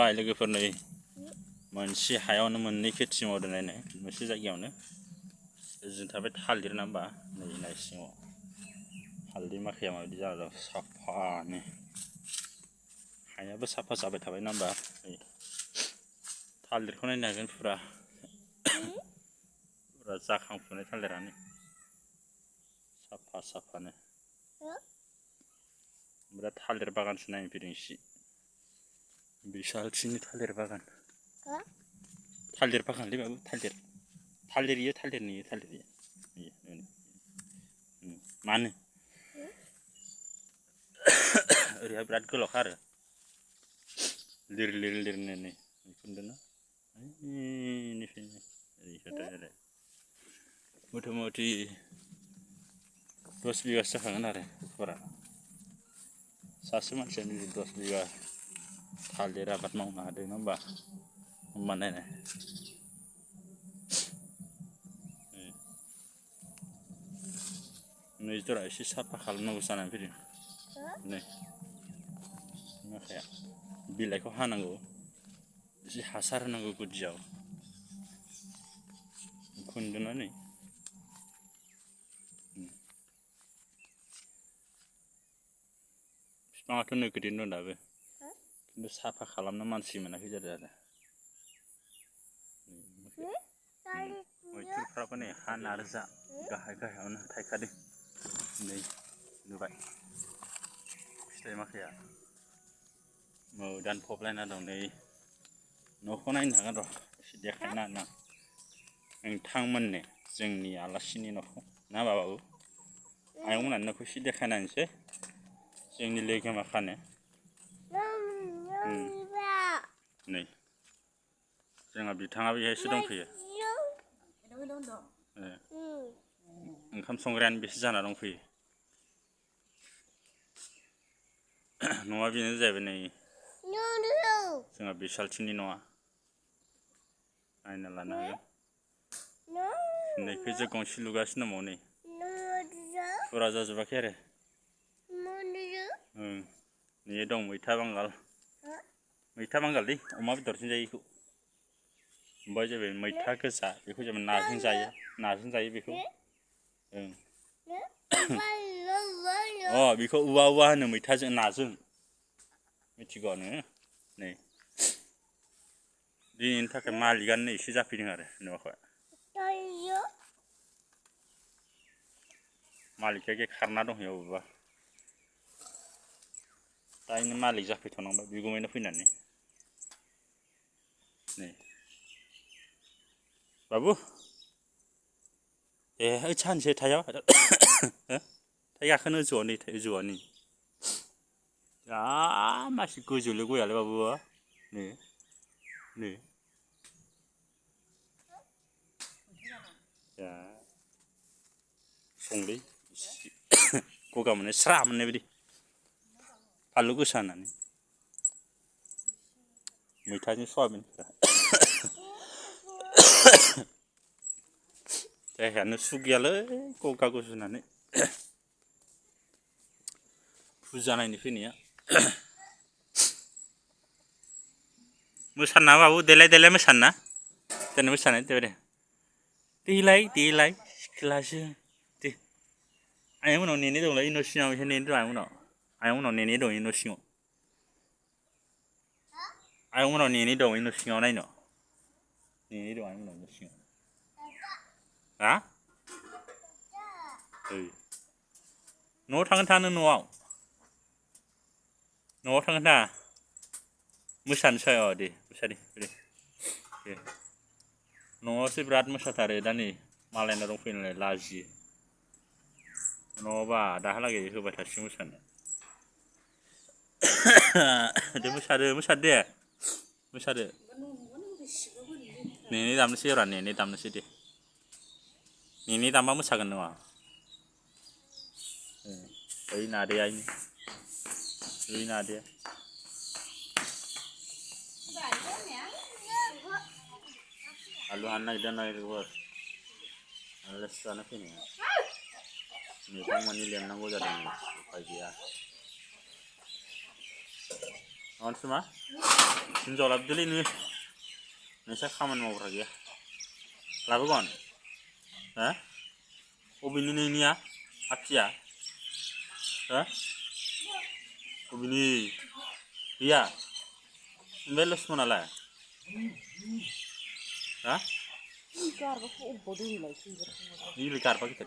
जाबाय लोगोफोर नै मोनसे हायावनो मोननै खेथि मावदों नायनाय मोनसे जायगायावनो ओजों थाबाय थालिर ना होमबा नै नाय सिङाव हालदै माखाया माबायदि जाना दं साफानो हायाबो साफा जाबाय थाबाय ना होमबा नै थालिरखौ नायनो हागोन फुरा जाखांफुनाय थालिरानो साफा साफानो बिराद थालिर बागानसो नायनो फैदों इसे बिशालसिनि थालिर बागान लै बाबु थालिर इयो थालिर मानो ओरैहाय बिराद गोलावखा आरो लिरनो नै खुन्दुना ओरैहाय मथा मथि 10 बिगासो जाखागोन आरो बारा सासे मानसियानो 10 बिगा थालिर आबाद मावनो हादों नङा होमबा नायनाय नै जरा एसे साफा खालामनांगौ जानानै फैदों नै माखाया बिलाइखौ हानांगौ एसे हासार होनांगौ गुदियाव खुन्दुना नै बिफाङाथ' नोगोदैनो दं दाबो खिन्थु साफा खालामनो मानसि मोनाखै जादों आरो मैथ्रुफ्राबो नै हा नारजा गाहायावनो थायखादों नै नुबाय फिथाइ माखाया दानफबलायना दं नै न'खौ नायनो हागोन र' एसे देखायना होनो नोंथांमोननो जोंनि आलासिनि न'खौ ना बाबु आयंमोनहानि न'खौ एसे देखायना होनोसै जोंनि लोगोमाखानो नै जोंहा बिथाङाबो बेहायसो दंफैयो ओंखाम संग्रायानो बेसो जाना दंफैयो न'आ बेनो जाहैबाय नै जोंहा बिशालथिनि न'आ नायना लानो हागोन नैखैजा गंसे लुगासिनो दंबावो नै फुरा जाजोबाखै आरो नै दं मैथा बांगाल लै अमा बेदरजों जायो बेखौ ओमफ्राय जाबाय मैथा गोजा बेखौ जों नाजों जायो बेखौ बेखौ औवा होनो मैथाजों नाजों मिथिगौ नोङो नै दिनैनि थाखाय मालिकआनो नै एसे जाफैदों आरो नुवाखै मालिकआ खारना दंहैयो अबेबा दा इनो मालिक जाफैथ'नांबाय बिगुमाया फैनानै नै बाबु ओइ सानसे थायाव थाइ गाखोनो गोजौआव नै जा मासि गोजौलै गयालाय बाबु नै संलै गगा मोननाय स्रा मोननाय बायदि फानलु गोसा होनानै मैथाजों सवाबिन देहायानो सुग गैयालै गगा गुजुनानै फुजा नायनो फैनाया मोसानो ना बाबु देलाय मोसानो ना देनाय मोसानाय देलाय सिख्लासो दे आयंमोननाव नेनाय दंलै न' सिङाव बेहाय नेनो दं आयंमोननाव नेनाय दं न' सिङाव आयंमोननाव नेनाय दं न' सिङाव नायनो नेनाय दं आयंमोननाव न' सिङाव हा न'आव थांगोन थाङा नों न'आव थांगोन थाङा मोसानोसै दे मोसा दे न'आवसो बिराद मोसाथारो दा नै मालायनाव दंफैयो नालाय लाजियो नङाबा दाहालागै होबाय थासिगोन मोसानो दे मोसादो नेने दामनोसै र' नेने दामनोसै दे नेने दामबा मोसागोन नङा ओइ नादाया आलु हानो नागिरदों आलासि जानो फैनाया मैगं मानि लेमनांगौ जादों उफाय गैया मानसि मा हिनजाव लाबोदोलै नोंसा खामानि मावग्रा गैया लाबोगोन हो अबेनि नोंनिया आथिया हो अबेनि गैया ओमफ्राय लक्ष्मणालाय हा गारबाखौ अबाव दोनलाय ini karpa kita